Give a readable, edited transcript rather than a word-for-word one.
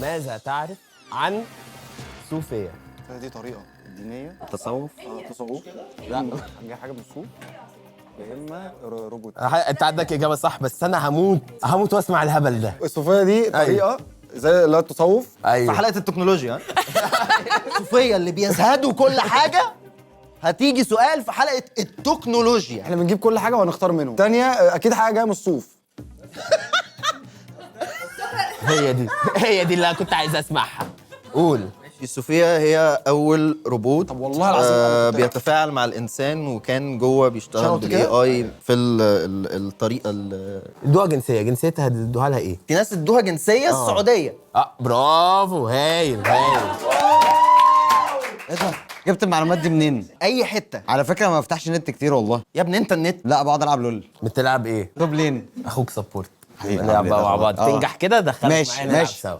ماذا تعرف عن صوفيا؟ دي طريقه دينيه. تصوف. تصوف. لا، حاجة من الصوف يا اما روبوت. انت عندك اجابه صح، بس انا هموت هموت واسمع الهبل ده. الصوفية دي طريقه زي لا التصوف. ايوه. في حلقة التكنولوجيا، ها؟ صوفيا اللي بيزهدوا كل حاجه، هتيجي سؤال في حلقة التكنولوجيا. احنا بنجيب كل حاجة وهنختار منهم. تانية، اكيد حاجة جاية من الصوف. هي دي، هي دي اللي انا كنت عايز اسمعها. قول. الصوفيا هي اول روبوت. طب والله العظيم أنا كنت- بيتفاعل مع الانسان، وكان جوه بيشتغل شربت بال كده؟ AI في الطريقة ادوها جنسيه، جنسيتها ادوها لها ايه؟ في ناس ادوها جنسية السعوديه. اه برافو، هايل هايل. ايه ده؟ جبت المعلومات دي منين؟ اي حته. على فكرة ما بفتحش نت كتير والله. يا ابني انت النت. لا، بقعد العب LoL. بتلعب ايه؟ top lane. اخوك support. حبيبي، نلعب بقى مع بعض. آه. تنجح كده دخلك ماشي، معايا نلعب ماشي. سوا.